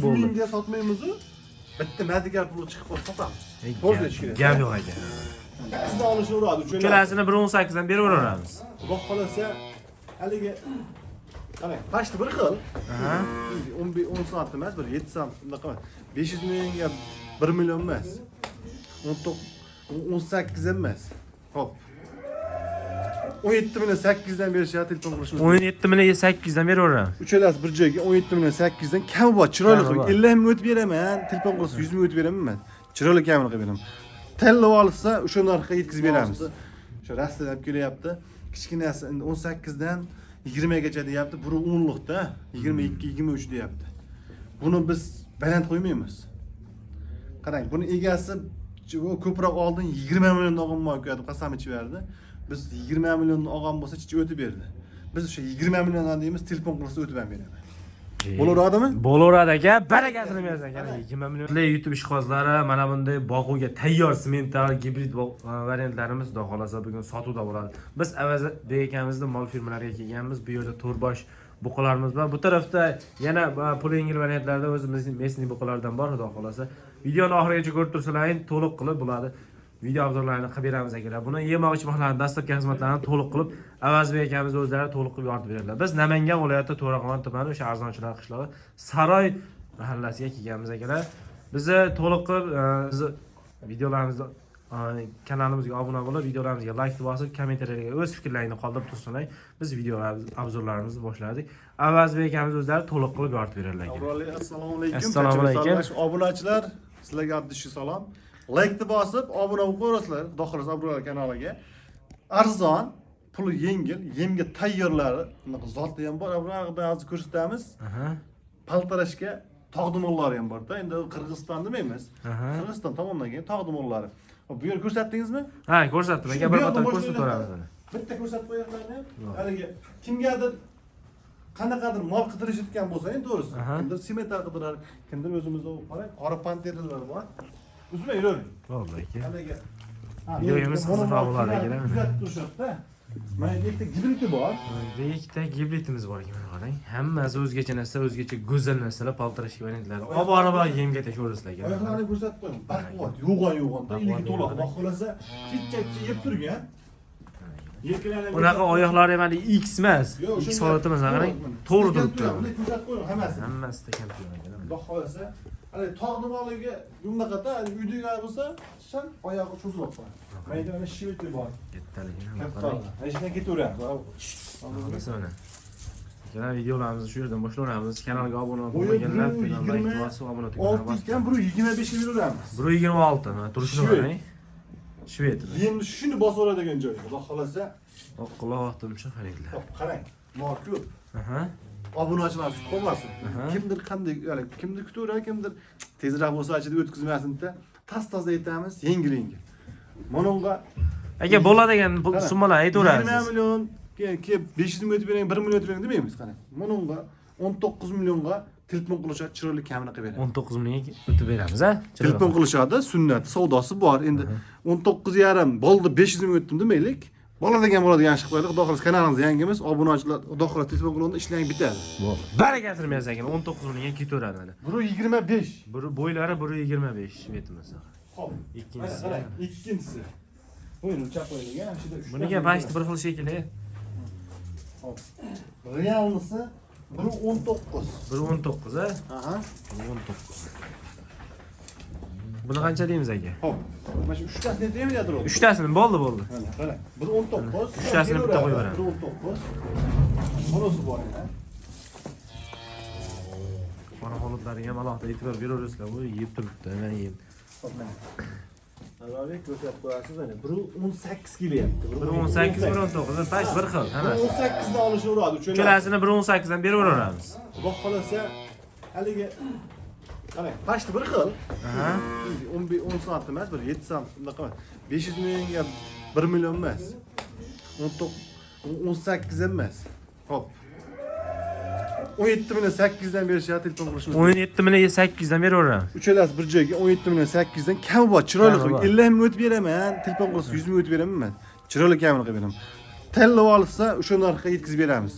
Bo'ldi. Mingga sotmaymiz-u. Bitta madigar puli chiqib qolsa sotamiz. To'g'ri aytish kerak. Gap yo'q aka. Qizni olishaveradi. Uchalasini 1.18 dan beraveramiz. Xudo xolasa haligi qarang, pashti bir xil. Aha. 11 10 santim emas, bir 7 santim unaqa emas. 500 mingga 1 million emas. 19 18 emas. Hop. 17 million 800 dan berishyapti, telefon qilishimiz. 17 million 800 dan beraveramiz. Uchalasi bir joyga 17 million 800 dan kami bor, chiroyli Kami qilib. bor. 50 ming o'tib beraman, telefon qilsa 100 ming o'tib beraman emas. Chiroyli kamini qilib beraman. Tanlab olsa o'sha narxga yetkazib beramiz. O'sha Rossiyadan olib kelyapti. Kichkinasi endi 18 dan 20 gacha deyapti, biri 10 liqda, 22, 23 deyapti. Buni biz baland qo'ymaymiz. Qarang, buni egasi u ko'proq oldin 20 million olgan mol deb qasam ichib berdi. Biz 20 million olgan bo'lsa chichi o'tib berdi. Biz o'sha 20 milliondan deymiz, telefon qilsa o'tib ham beraman. Bo'laveradimi? Bo'laveradi aka, barakasini bersin aka. 20 million. YouTube ishqibozlari mana bunday boquvga tayyor semental gibrid variantlarimiz xudo xolasa bugun sotuvda bo'ladi. Biz Avazbek akamizni mol firmalariga kelganmiz. Bu yerda to'rbosh buqalarimiz bor. Bu tarafda yana pul yengil variantlarda o'zimizning местный buqalardan bor xudo xolasa. Videoni oxirigacha ko'rib tursalaring to'liq qilib bo'ladi. Video obzorlarini qilib beramiz akalar. Buni yemoq ichmoqlarni, dastlabki xizmatlarini to'liq qilib Avazbek akamiz o'zlari to'liq qilib yoritib beradilar. Biz Namangan viloyati To'raqo'rg'on tumani o'sha arzonchilar qishlog'i Saroy mahallasiga kelganmiz akalar. Bizni to'liq qilib bizni videolarimizni kanalimizga obuna bo'lib, videolarimizga like bosib, kommentariyaga o'z fikrlaringni qoldirib tursinlar. Biz videolarimiz, obzorlarimizni boshladik. Avazbek akamiz o'zlari to'liq qilib yoritib beradilar akalar. Avvalambor assalomu alaykum. Assalomu alaykum. Obunachilar, sizlarga abdushi salom. Laykni bosib, obuna bo'lib qo'yasizlar. Xudo xohlasa obunalar kanaliga. Arzon, puli yengil, yemga tayyorlari, bunaqa zotli ham bor. Bunaqa hozir ko'rsatamiz. Aha. Paltarashga tog' dumonlari ham borda. Endi Qirg'iziston demaymiz. Aha. Qirg'iziston tomondan kelgan tog' dumonlari. Hop, bu yer ko'rsatdingizmi? Ha, ko'rsatdim aka, Shu bir bu yoqdan qator ko'rsataveramiz. boshlaylik. Mana. Bitta ko'rsatib qo'yganlarni ham haligi kimgadir qanaqadir mol qidirishayotgan bo'lsa, endi to'g'risi. Aha. Kimdir simetar qidirar, kimdir o'zimizda qarang, qora panteralar bor. Uzmay yuravering. Bo'ldi aka. Haligi Videomiz qiziqroq bo'ladi aka. Kuzatib turishadi-da. Mana ikkita gibridi bor. Burada ikkita gibridimiz bor ekan, mana qarang. Hammasi o'zgacha narsa, o'zgacha go'zal narsalar, paltarashka variantlari. Olib borib yemga tashaverasizlar aka. Oyoqlarini ko'rsatib qo'ying. Baquvvat, yo'g'on yo'g'on, iligi to'la. Baquvvat. Xudo xohlasa, chit-chit yeb turgan. Yelkalari Unaqa oyoqlari mana X emas. Yo'q, X shunday. holati emas, qarang. Mana. To'g'ri Tekan turibdi. turadi, Buni ko'rsatib qo'ying hammasini. Hammasi tekan turgan aka. Xudo xohlasa, hali tog' nimoliga bunaqada uydagilar bo'lsa, sham oyog'i cho'zilib qoladi. Mana yerda mana shiviti bor. Kattaligi. Katta. Mana shundan ketaveradi. Xohlasa mana. Akalar, videolarimizni shu yerdan boshlayveramiz. Kanalga obuna Bo'yi bo'lmaganlar bir like yigirma bosib obuna tugmasini 6 bosib. ekan, 1.25 ga beraveramiz. 1.26 mana turishini Shved. qarang. Shved. Yemni shuni bosaveradigan joyi. Xudo xohlasa, Oq tumshuq qaranglar. hop, qarang. Mol ko'p. Aha. Obunachilar kutib qolmasin. Aha. Kimdir qanday, ya'ni kimdir kutaveradi, kimdir tezroq bo'lsa deb o'tkazmasin-da. Tas toza aytamiz, yengil yengil. Mana unga Aka, bo'ladigan bu Qarang, summalar 20 aytaverasiz. million, keyin 500 ming o'tib bering, 1 million o'tib bering demaymiz, qarang. Mana unga 19 millionga telefon qilishadi, chiroyli kamini qilib beradi. 19 millionga o'tib beramiz, a? Telefon qilishadi, sunnat savdosi bor. Endi 19,5 bo'ldi, 500 ming o'tdim demaylik. Bo'ladigan bo'ladigan ish qilib qo'yaylik. Xudo xohlasa kanalimiz yangimiz, obunachilar xudo xohlasa telefon qilganda ishlang bitadi. Bo'ldi. Barakasini bersin aka, 19 millionga ketaveradi mana. 1.25. Biri bo'ylari 1.25 metr. Xo'p. Ikkinchisi. Qarang, ikkinchisi. Qo'ying, chap qo'ying, ha, shu yerda Buniga bashti bir xil shekilli. Xo'p. Realnisi 1.19. 1.19 a? Aha. 1.19. Buni qancha deymiz aka? Xo'p. Mana shu uchtasini aytaymi yadir? Uchtasini bo'ldi, bo'ldi. Mana, qarang. 1.19. Uchtasini bitta qo'yib yuboramiz. 1.19. Bunisi bor yana. Qora holatlariga ham alohida e'tibor beraverasizlar. Bu yeb turibdi, mana yeb. Xo'p, mana. Nazarbek ko'rsatib qo'yasiz mana 1.18 kelyapti. 1.18, 1.19, pash bir xil hammasi. 1.18 dan olishaveradi uchala. Uchalasini 1.18 dan beraveramiz. Xudo xohlasa haligi qarang, pashti bir xil. Aha. 11 10 santim emas, bir 7 santim unaqa emas. 500 mingga 1 million emas. 19 18 emas. Xo'p. 17 million 800 dan berishyapti, telefon qilishimiz. 17 million 800 dan beraveramiz. Uchalasi bir joyga 17 million 800 dan kami bor, chiroyli Kami qilib. bor. 50 ming o'tib beraman, telefon qilsa 100 ming o'tib beraman. Chiroyli kamini qilib beraman. Tanlab olsa o'sha narxga yetkazib beramiz.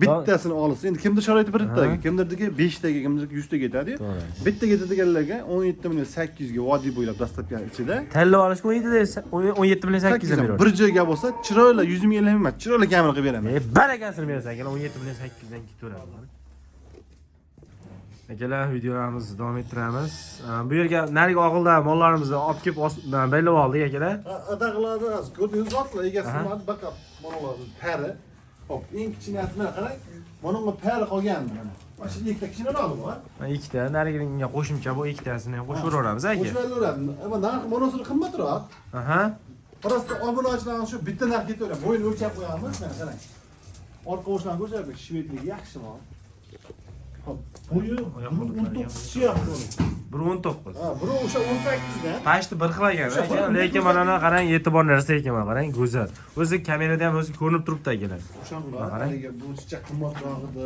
Bittasini olsa, endi kimdir sharoiti bittaga, kimdirniki 5 taga, kimdirniki 100 taga yetadi. To'g'ri. Bitta yetadiganlarga 17 million 800 ga vodiy bo'ylab dastlabki ichida. Tanlab olishga 17 million 800 dan beraveradi. Bir joyga bo'lsa, chiroyli 100 ming ellik emas, chiroyli kamini qilib beraman. Barakasini berasan akalar, 17 million 800 dan ketaveradi. Akalar, videolarimizni davom ettiramiz. Bu yerga narigi og'ilda mollarimizni olib kelib baylab oldik akalar. Adaqlarni az ko'rdingiz zotlar egasi Aha. nimani baqab mana ular pari. Hop, eng kichkinasi mana qarang. Mana bunga pari qolgan mana. Mana shu ikkita kichkinarog'i bor. Mana ikkita, narigiga qo'shimcha bu ikkitasini ham qo'shaveramiz aka. Qo'shilaveradi. Ammo narx monosini qimmatroq. Aha. Просто obunachilarni shu bitta narx ketaveradi. Bo'yini o'lchab qo'yamiz. Mana qarang. Orqa o'shlarni ko'rsatib, shvedligi yaxshi mol. Hop, bo'yi Oyoq qo'llari 19 tushyapti uni. 1.19. Ha, biri o'sha 18 dan. Pashti bir xil ekan, O'sha aka, bir- lekin mana buni qarang, e'tibor narsa ekan, mana qarang, go'zal. O'zi kamerada ham o'zi ko'rinib turibdi akalar. O'shanga Mana qarang. haligi bu chicha qimmatroq edi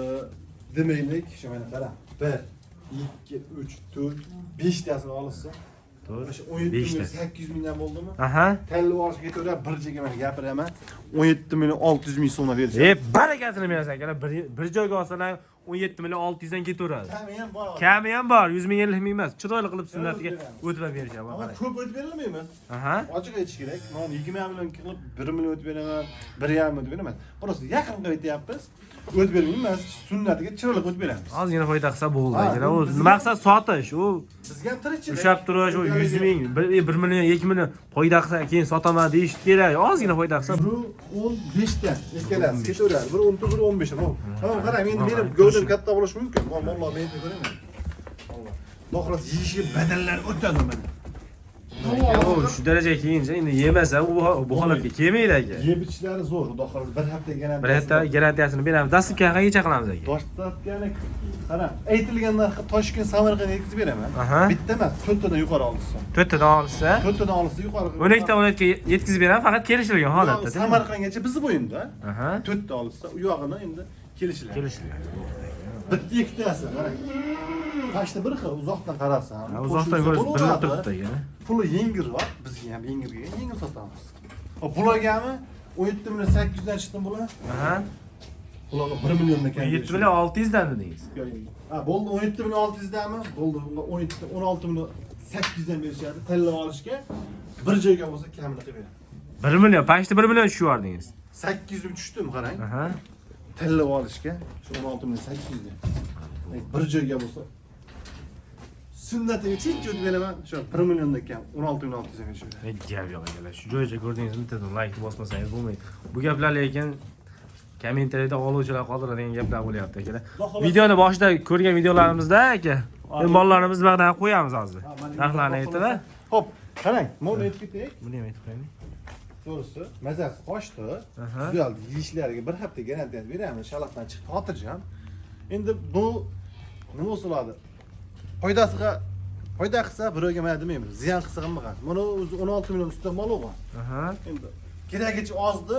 demaylik. Shu mana qarang. 1 2 3 4 5 tasini olsa, To'g'ri. o'sha 17 Beshta. million 800 mingdan bo'ldimi? Aha. Tanlab olishga ketaveradi, bir joyga mana gapiraman. 17 million 600 ming so'mdan berishadi. Barakasini berasan akalar. Bir joyga olsalar 17 million 600 dan ketaveradi. Kami ham bor. Kami ham bor, 100 ming 50 ming emas. Chiroyli qilib sunnatiga beramiz. o'tib ham berishadi. Ammo Qarang. ko'p o'tib berilmaymiz. Aha. Ochiq aytish kerak. Men 20 million qilib 1 million o'tib beraman, 1,5 o'tib beraman. Просто yaqin qilib aytyapmiz. O'tib bermaymiz, sunnatiga chiroyli o'tib beramiz. Ozgina foyda qilsa bo'ldi Ha, akalar. U bizga- maqsad sotish, u Bizga ham tirikchilik. ushlab turish, u 100 ming, 1 million, 2 million foyda qilsa keyin sotaman deyish kerak. Ozgina foyda qilsa 1.15 dan ikkalasi ketaveradi. 1.14, 1.15. Tamam, qarang, endi meni gavdam katta bo'lishi mumkin. Valloh men ko'raman. Alloh. Xudo xohlasa yeyishga badallari o'tadi mana. U shu darajaga kelguncha endi yemasa u bu holatga kelmaydi aka. Yeb ichishlari zo'r, xudo xohlasa bir hafta Bir hafta garantiyasini beramiz. Dastlabki qayergacha qilamiz aka? Dastlabkani qarang, aytilgan narxi Toshkent, Samarqandga yetkazib beraman. Aha. Bitta emas, to'rttadan yuqori olsa. To'rttadan olsa, To'rttadan olsa yuqori. 12 ta 12 yetkazib beraman, faqat kelishilgan holatda. Samarqandgacha bizni bo'yimda. Aha. To'rtta olsa, u yog'ini endi kelishiladi. Kelishilgan. Bitta ikkitasi, qarang. Tashda bir xil uzoqdan qarasa ham. Ha, uzoqdan ko'rish bilinib turibdi aka. Puli yengilroq, bizga ham yengilga yengil sotamiz. Hop, bulargami 17 million 800 dan chiqdim bular. Aha. Bularga 1 milliondan kam. 7 million 600 dan dedingiz. Ha, bo'ldi 17 million 600 danmi? Bo'ldi, bunga 17 16 million 800 dan berishadi. Tanlab olishga bir joyga bo'lsa kamini qilib beradi. 1 million, pashti 1 million tushib yubordingiz. 800 ming tushdim, qarang. Aha. Tanlab olishga shu 16 million 800 dan. Bir joyga bo'lsa sunnatiga chincha o'tib beraman. Shu 1 milliondan kam 16 million 600 dan berishadi. Ne gap yo'q akalar. Shu joycha ko'rdingiz, bittadan like bosmasangiz bo'lmaydi. Bu gaplar lekin kommentariyada oluvchilar qoldiradigan gaplar bo'lyapti akalar. Xudo xohlasa- Videoni boshida ko'rgan videolarimizda aka, mollarimiz bag'dan qo'yamiz hozir. Narxlarni aytib, a? Hop, qarang, molni aytib ketaylik. Buni ham aytib qo'yaylik. To'g'risi, mazasi qochdi. Aha. Tuzaldi. Yeyishlariga bir hafta garantiya beramiz. Shalaqdan chiqdi, xotirjam. Endi bu nima bo'ladi? Foydasiga foyda qilsa birovga mana demaymiz. Ziyon qilsa ham qiladi. Mana o'zi 16 million ustidan mol olgan. Aha. Endi keragicha ozdi,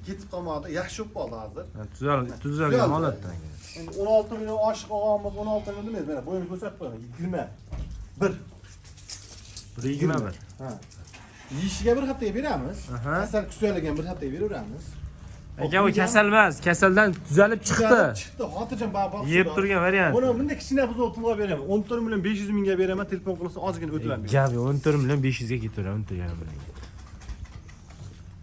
ketib qolmadi, yaxshi bo'lib qoldi hozir. Ha, Tuzalgan Tuzaldi. holatda aka. Endi 16 million oshiq olganmiz, 16 million demaymiz. Mana bo'yini ko'rsatib qo'yaman. 21. 1.21. Ha. Yeyishiga bir haftaga beramiz. Aha. Kasal kusaylagan bir haftaga beraveramiz. Aka, u kasal emas, kasaldan tuzalib chiqdi. Chiqdi, xotirjam baq. Yeb turgan variant. Buni bunday kichkina buzov pulga beraman. 14 million 500 mingga beraman, telefon qilsa ozgina o'tib ham beraman. Gap yo'q, 14 million 500 ga ketaveradi, 14,5 million.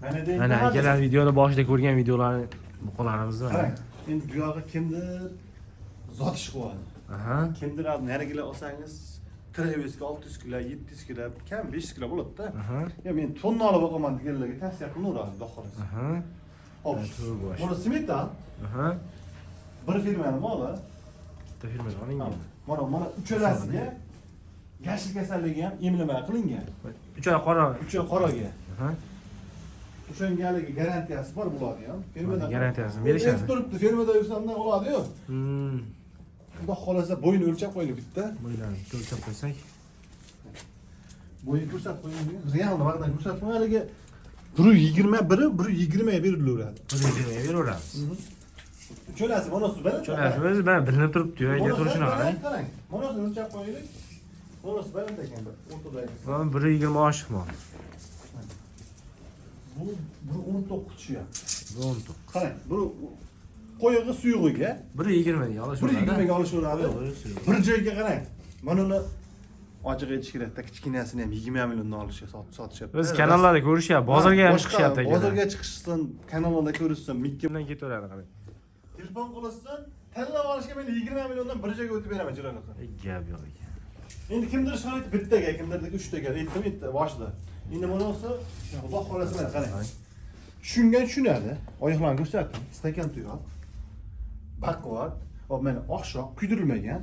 Mana deydi. Mana akalar, videoni boshida ko'rgan videolarni buqalarimizni mana. Qarang, endi bu yog'i kimdir zotish qiladi. Aha. Kimdir narigilar olsangiz Travisga 600 kilo, 700 kilo, kam 500 kilo bo'ladi-da. Aha. Ya men tonna olib boqaman deganlarga tavsiya qilaveradi, xudo xohlasa. Aha. Hop. To'g'ri bosh. Buni Smetan Aha. bir firmani moli. Bitta firmadan olingan. Mana uchalasiga yashil kasalligi ham emlama qilingan. Uchala qora. Ucha qoraga. Aha. O'shanga haligi garantiyasi bor bularni ham. Firmadan Garantiyasini berishadi. Aytib turibdi, firmada yursamdan oladi-yu. Xudo xohlasa bo'yini o'lchab qo'yaylik bitta. Bo'ylarini bitta o'lchab qo'ysak. Bo'yini ko'rsatib qo'ying. Real nimadan ko'rsatib qo'ying haligi 1.21, 1.20 ga berilaveradi. 1.20 ga beraveramiz. Uchalasi mana shu baland. Uchalasi o'zi mana bilinib turibdi-yu, aka, turishini qarang. Qarang. Mana o'lchab qo'yaylik. Mana baland ekan bir o'rtadagisi. Mana 1.20 oshiq mol. Bu 1.19 tushyapti. Bu 19. Qarang, bu Qo'yig'i suyug'iga 1.20 ga olishaveradi. 1.20 ga olishaveradi. Qo'yig'i suyug'i. Bir joyga qarang. Mana uni ochiq aytish kerakda, kichkinasini ham 20 milliondan olishga sotishyapti. O'zi kanallarda ko'rishyapti, bozorga ham Boshqa chiqishyapti akalar. Bozorga chiqishsin, kanallarda ko'rishsin, mikka Bundan ketaveradi qarang. Telefon qilishsin, tanlab olishga men 20 milliondan bir joyga o'tib beraman chiroyli qilib. Gap yo'q ekan. Endi kimdir sharoit bittaga, kimdirniki uchtaga, aytdim, aytdi boshida. Endi bunisi Xudo xolasa mana qarang. Tushungan tushunadi. Oyoqlarini ko'rsatdim. Stakan tuyoq. Baquvvat, hop mana oqshoq kuydirilmagan.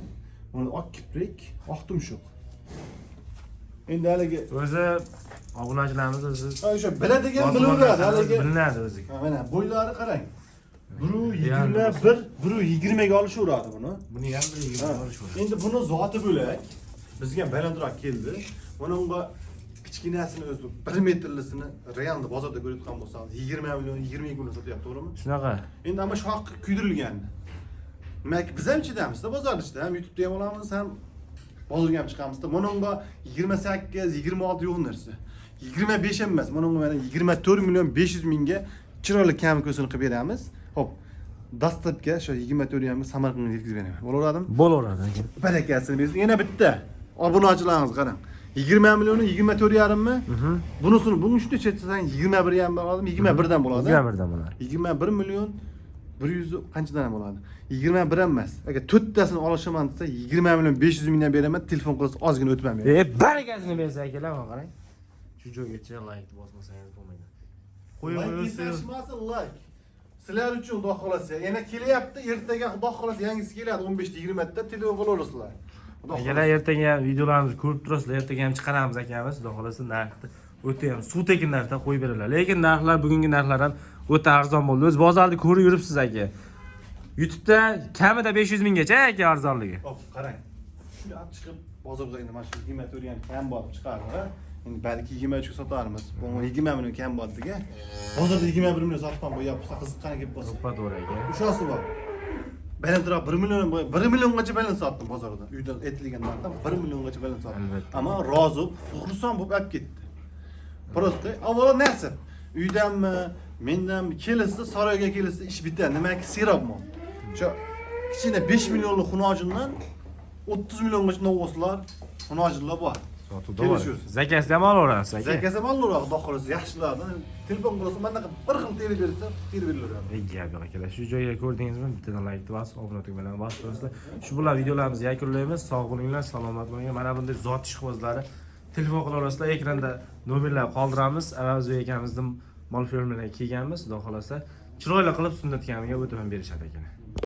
Mana oq kiprik, oq tumshuq. Endi haligi O'zi obunachilarimiz o'zi ha, o'sha biladigan bilaveradi haligi. Bilinadi o'zi. Ha, mana bo'ylari qarang. 1.21, 1.20 ga olishaveradi buni. Buni ham 1.20 Ha, ga olishaveradi. Endi buni zoti bo'lak. Bizga ham balandroq keldi. Mana unga kichkinasini o'zi 1 metrlisini realni bozorda ko'rayotgan bo'lsangiz 20 million, 22 million sotyapti, to'g'rimi? Shunaqa. Endi amma shoxi kuydirilgan. Demak, biz ham ichidamizda, bozor ichida ham YouTube'da ham olamiz, ham bozorga ham chiqamizda. Mana unga 28, 26 yo'q narsa. 25 ham emas. Mana unga mana 24 million 500 mingga chiroyli kam ko'sini qilib beramiz. Xo'p, dastlabki shu 24 ham Samarqandga yetkazib beraman. Bo'laveradimi? Bo'laveradi aka. Barakasini bersin. Yana bitta obunachilarimiz qarang. 20 millioni 24 yarimmi? Bunisini buni shunday chetsan 21 yarim bo'ladimi? 21 dan bo'ladi. 21 dan bo'ladi. 21 million 100 qanchadan bo'ladi? 21 ham emas. Agar to'rttasini olashaman desa 20 million 500 mingdan beraman, telefon qilsa ozgina o'tmam beradi. Barakasini bersa akalar, mana qarang. Shu joygacha like bosmasangiz bo'lmaydi. Qo'yib Like o'zi yetishmasa like. Sizlar uchun xudo xolasa yana kelyapti, ertaga xudo xolasa yangisi keladi 15 ta 20 ta telefon qilaverasizlar. Xudo Akalar ertaga ham videolarimizni ko'rib turasizlar, ertaga ham chiqaramiz akamiz. Xudo xolasa narxni o'ta ham suv tekin narxda qo'yib beradilar. Lekin narxlar bugungi narxlar ham o'ta arzon bo'ldi. O'z bozorda ko'rib yuribsiz aka. YouTube'da kamida 500 minggacha aka arzonligi. Hop, qarang. Shuni olib chiqib bozorda endi mana shu 24 ham kam bo'lib chiqardi. Endi balki 23 ga sotarmiz. Bu 20 million kam bo'ldi-ga. Bozorda 21 million sotgan bo'lyapti, qiziqqani kelib bo'lsa. To'ppa to'g'ri aka. O'shasi bor. Balandroq 1 million, 1 milliongacha baland sotdim bozorda. Uydan aytilgan narxdan 1 milliongacha baland sotdim. Albatta. Ammo rozi, xursand bo'lib olib ketdi. Просто avvalo nasib. Uydanmi, mendanmi kelsa, saroyga kelsa ish bitadi. Nimaki serob mol. O'sha kichkina 5 millionlik xunojindan 30 milliongacha novvoslar, xunojinlar bor. Sotuvda bor. Kelishuv. Zakasini ham olaverasiz aka. Zakaz ham olaveradi, xudo xohlasa yaxshilardan. Telefon qilsa, manaqa bir xil terib bersa, terib beraveradi. Gap yo'q akalar. Shu joyga ko'rdingizmi? Bittadan like bosib, obuna tugmalarini bosib turasizlar. Shu bilan videolarimizni yakunlaymiz. Sog' bo'linglar, salomat bo'linglar. Mana bunday zot ishqibozlari telefon qila olasizlar. Ekranda nomerlar qoldiramiz. Avazbek akamizni mol fermerlarga kelganmiz. Xudo xolasa chiroyli qilib sunnat kamiga o'tib ham berishadi akalar.